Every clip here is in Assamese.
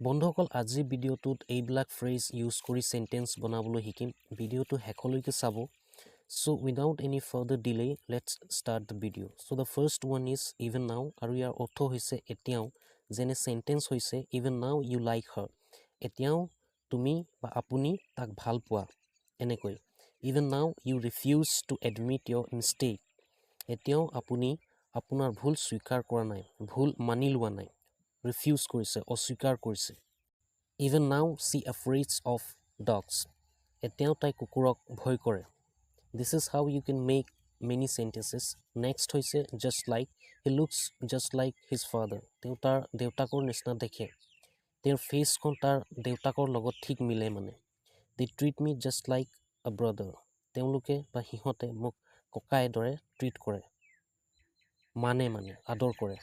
বন্ধুসকল, আজিৰ ভিডিঅ'টোত এইবিলাক ফ্ৰেজ ইউজ কৰি চেণ্টেঞ্চ বনাবলৈ শিকিম। ভিডিঅ'টো শেষলৈকে চাব। So without any further delay, let's start the video. So the first one is "even now" আৰু ইয়াৰ অৰ্থ হৈছে এতিয়াও। যেনে চেণ্টেঞ্চ হৈছে, "Even now you like her." এতিয়াও তুমি বা আপুনি তাক ভাল পোৱা, এনেকৈ। "Even now you refuse to admit your mistake." এতিয়াও আপুনি আপোনাৰ ভুল স্বীকাৰ কৰা নাই, ভুল মানি লোৱা নাই, ৰিফিউজ কৰিছে, অস্বীকাৰ কৰিছে। "Even now she afraid of dogs." এতিয়াও তাই কুকুৰক ভয় কৰে। This is how you can make many sentences. Next হৈছে just like. "He looks just like his father." তেওঁ তাৰ দেউতাকৰ নিচিনা দেখে, তেওঁৰ ফেচখন তাৰ দেউতাকৰ লগত ঠিক মিলে মানে। "They treat me just like a brother." তেওঁলোকে বা সিহঁতে মোক ককাইৰ দৰে ট্ৰিট কৰে, মানে আদৰ কৰে।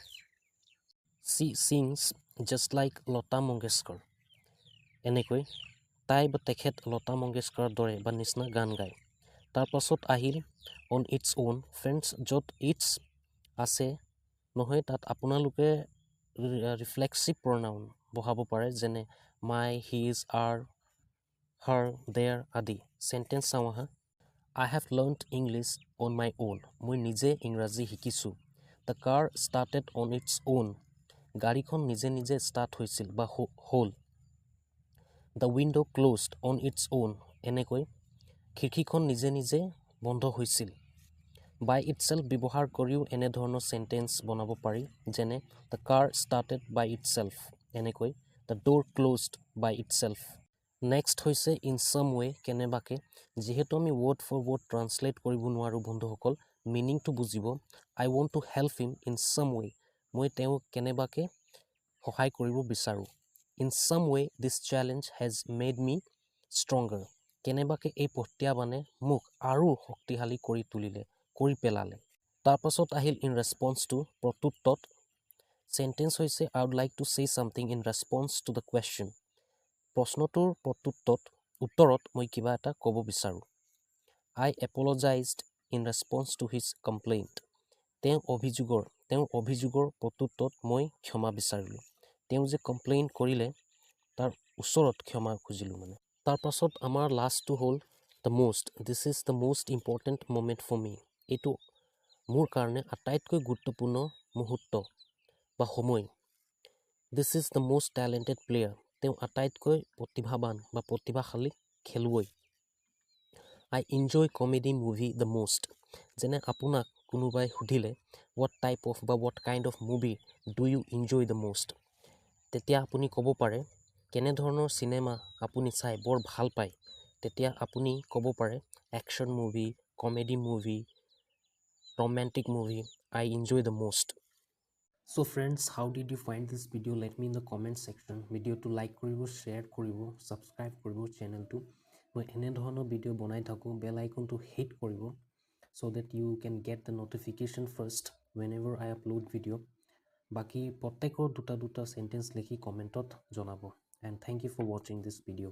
"She sings just like Lata Mangeshkar." এনেকৈ তাই বা তেখেত লতা মংগেশকাৰৰ দৰে বা নিচিনা গান গায়। তাৰপাছত আহিল অন ইটছ অ'ন। ফ্ৰেণ্ডছ, য'ত ইটছ আছে নহয়, তাত আপোনালোকে ৰিফ্লেক্সিভ প্ৰনাউন বহাব পাৰে, যেনে my, his, our, her, their আদি। চেণ্টেঞ্চ চাওঁ আহা। "I have learned English on my own." মই নিজে ইংৰাজী শিকিছোঁ। "The car started on its own." গাড়ীখন নিজে নিজে ষ্টাৰ্ট হৈছিল বা হ'ল। "The window closed on its own." এনেকৈ খিৰিকীখন নিজে নিজে বন্ধ হৈছিল। বাই ইটছেল্ফ ব্যৱহাৰ কৰিও এনেধৰণৰ চেণ্টেঞ্চ বনাব পাৰি, যেনে "The car started by itself." এনেকৈ "The door closed by itself." Next হৈছে ইন চাম ৱে, কেনেবাকে। যিহেতু আমি ৱৰ্ড ফৰ ৱৰ্ড ট্ৰান্সলেট কৰিব নোৱাৰোঁ বন্ধুসকল, মিনিংটো বুজিব। "I want to help him in some way." মই তেওঁক কেনেবাকে সহায় কৰিব বিচাৰোঁ। "In some way this challenge has made me stronger." কেনেবাকে এই প্ৰত্যাহ্বানে মোক আৰু শক্তিশালী কৰি তুলিলে, কৰি পেলালে। তাৰপাছত আহিল ইন ৰেছপন্স টু, প্ৰত্যুত্তৰত। চেণ্টেঞ্চ হৈছে, "I would like to say something in response to the question." প্ৰশ্নটোৰ প্ৰত্যুত্তৰত, উত্তৰত মই কিবা এটা ক'ব বিচাৰোঁ। "I apologized in response to his complaint." তেওঁৰ অভিযোগৰ প্ৰত্যুত্তৰত মই ক্ষমা বিচাৰিলোঁ। তেওঁ যে কমপ্লেইন কৰিলে, তাৰ ওচৰত ক্ষমা খুজিলোঁ মানে। তাৰপাছত আমাৰ লাষ্টটো হ'ল the most. "This is the most important moment for me." এইটো মোৰ কাৰণে আটাইতকৈ গুৰুত্বপূৰ্ণ মুহূৰ্ত বা সময়। "This is the most talented player." তেওঁ আটাইতকৈ প্ৰতিভাৱান বা প্ৰতিভাশালী খেলুৱৈ। "I enjoy comedy movie the most." যেনে আপোনাক কোনোবাই সুধিলে, what type of বা what kind of movie do you enjoy the most, তেতিয়া আপুনি ক'ব পাৰে, কেনেধৰণৰ চিনেমা আপুনি চাই বৰ ভাল পায়, তেতিয়া আপুনি ক'ব পাৰে, action movie, comedy movie, romantic movie I enjoy the most. So friends, how did you find this video? Let me in the comment section. ভিডিঅ'টো লাইক কৰিব, শ্বেয়াৰ কৰিব, ছাবস্ক্ৰাইব কৰিব চেনেলটো। মই এনেধৰণৰ ভিডিঅ' বনাই থাকোঁ। বেল আইকনটো হিট কৰিব so that you can get the notification first whenever I upload video. বাকী প্ৰত্যেকৰ দুটা দুটা চেণ্টেঞ্চ লিখি কমেণ্টত জনাব, and thank you for watching this video.